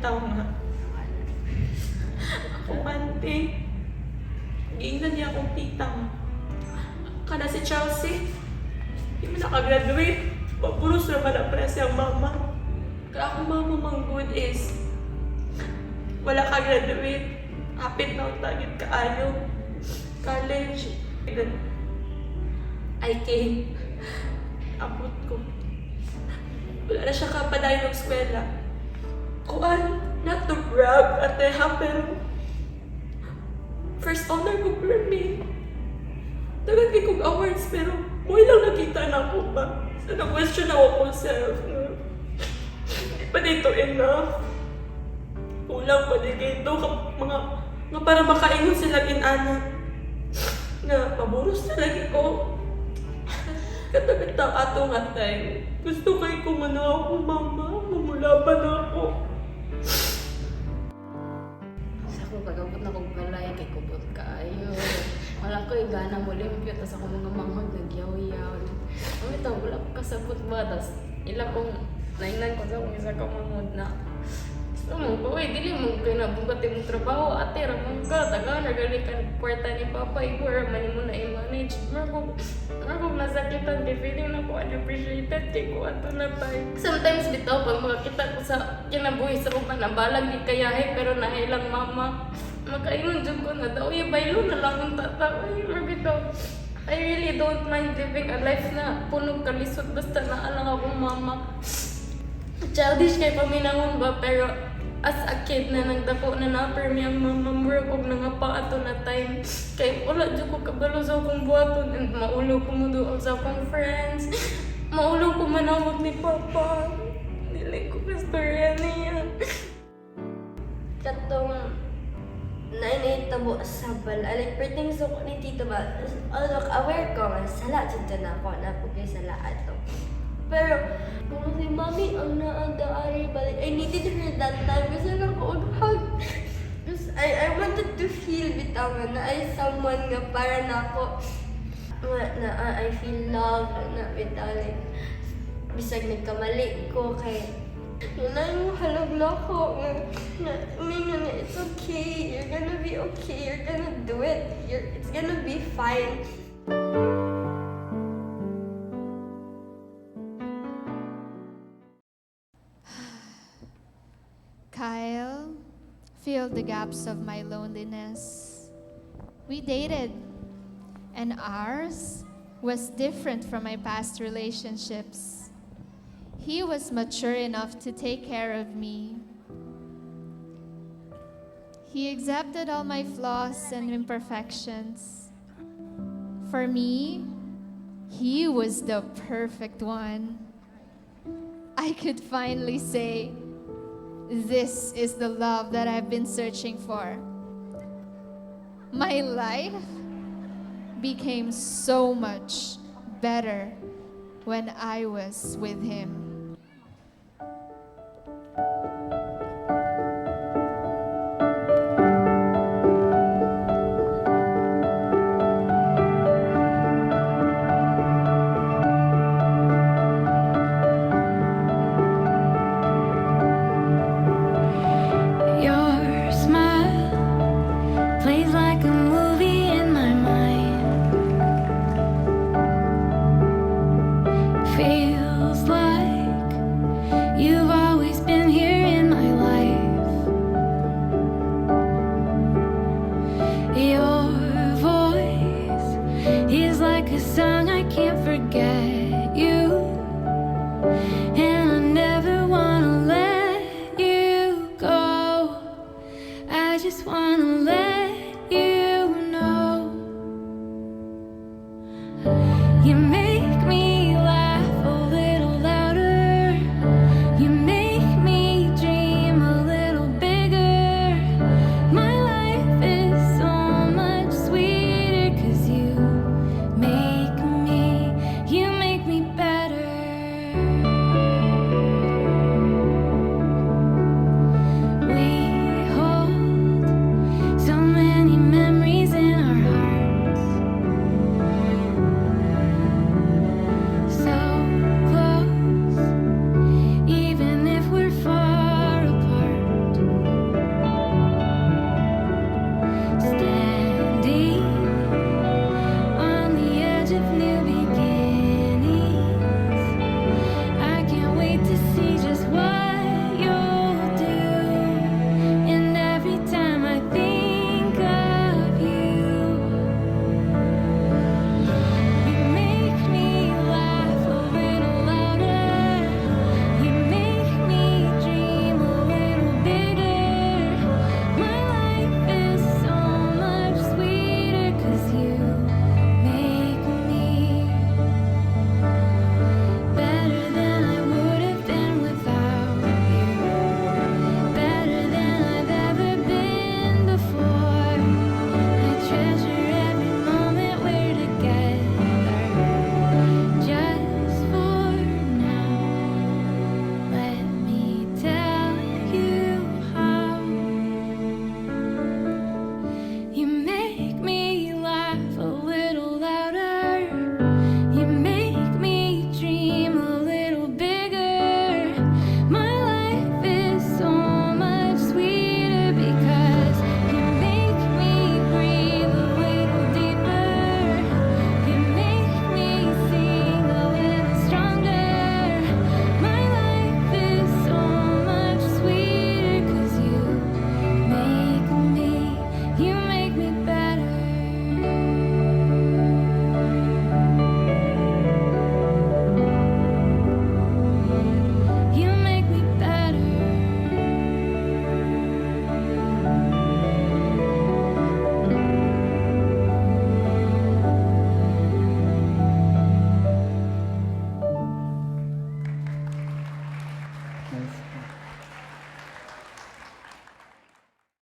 bitaw nga akong auntie. Giingnan niya akong tita nga, kana si Chelsea, di man nakagraduate. Mapuros naman ang presa ang mama. Kaya akong mama man good is wala ka graduate. Hapit na ang tagit kaayo. College. Then, I came. Abot ko. Wala na siya kapadayon ng eskwela. Kuan, not to brag, ate ha, pero first honor ko per me. Daghan kay kong awards, pero mo lang nakita na ako ba. So, na-question ako ko self. Na, di pa dito enough. Kulang pa di kay ito. Mga, nga para makaingon sila inana. Nga, maburos na lagi ko. Katabit ang ato nga time. Gusto kay ko man ako, mama. Mamulaban ako. Sa ako, pag-abot na kong balay, kay kubot kaayo. Wala ko gana mo limpyo, tas ako mga manghod, nagyaw-yaw. Ang ito, wala ko kasabot ba, tas ila kong, naingnan ko sa akong isa ka manghod na, gusto mo ko, uy, dili mo kayo nabugat imong trabaho, ate, ramon ka, taga, nagali ka kwarta ni Papa, ikaw, raman mo na i-manage. Margo, nasakitan, kay feeling na ko unappreciated, kay ko ato na tayo. Sometimes, bitaw, pag makakita ko sa kinabuhi sa uban, nabalag di kayahe, pero nailang mama. Makaingon jud ko na daw, uy, baylo na lang ang tata. Uy, bitaw. I really don't mind living a life na punog kalisod basta naalang akong mama. Childish kay paminawon ba, pero as a kid na nagdako na na-permi ang mama, murag og nangapa ato na time. Kay wala jud ko kabalo sa akong buhaton and maulo ko mo duol sa akong friends. Maulo ko manawag ni Papa. Dili ko kastorya niya. Katong nainahitabo sa balay. Like, perting suko ni Tito ba, although aware ko nga, sala jud to na ako, napugay sala ato. Pero, kung si Mami ang naanda-ari balik, I needed her that time kasi lang ko og hug. Because I wanted to feel bitaw nga na ay someone nga para nako nga na I feel loved na bitaw, like bisag nagkamali ko kay yun na yung halog ko nga, na, nga, it's okay, you're gonna be okay, you're gonna do it, it's gonna be fine. Kyle filled the gaps of my loneliness. We dated, and ours was different from my past relationships. He was mature enough to take care of me. He accepted all my flaws and imperfections. For me, he was the perfect one. I could finally say, "This is the love that I've been searching for." My life became so much better when I was with him.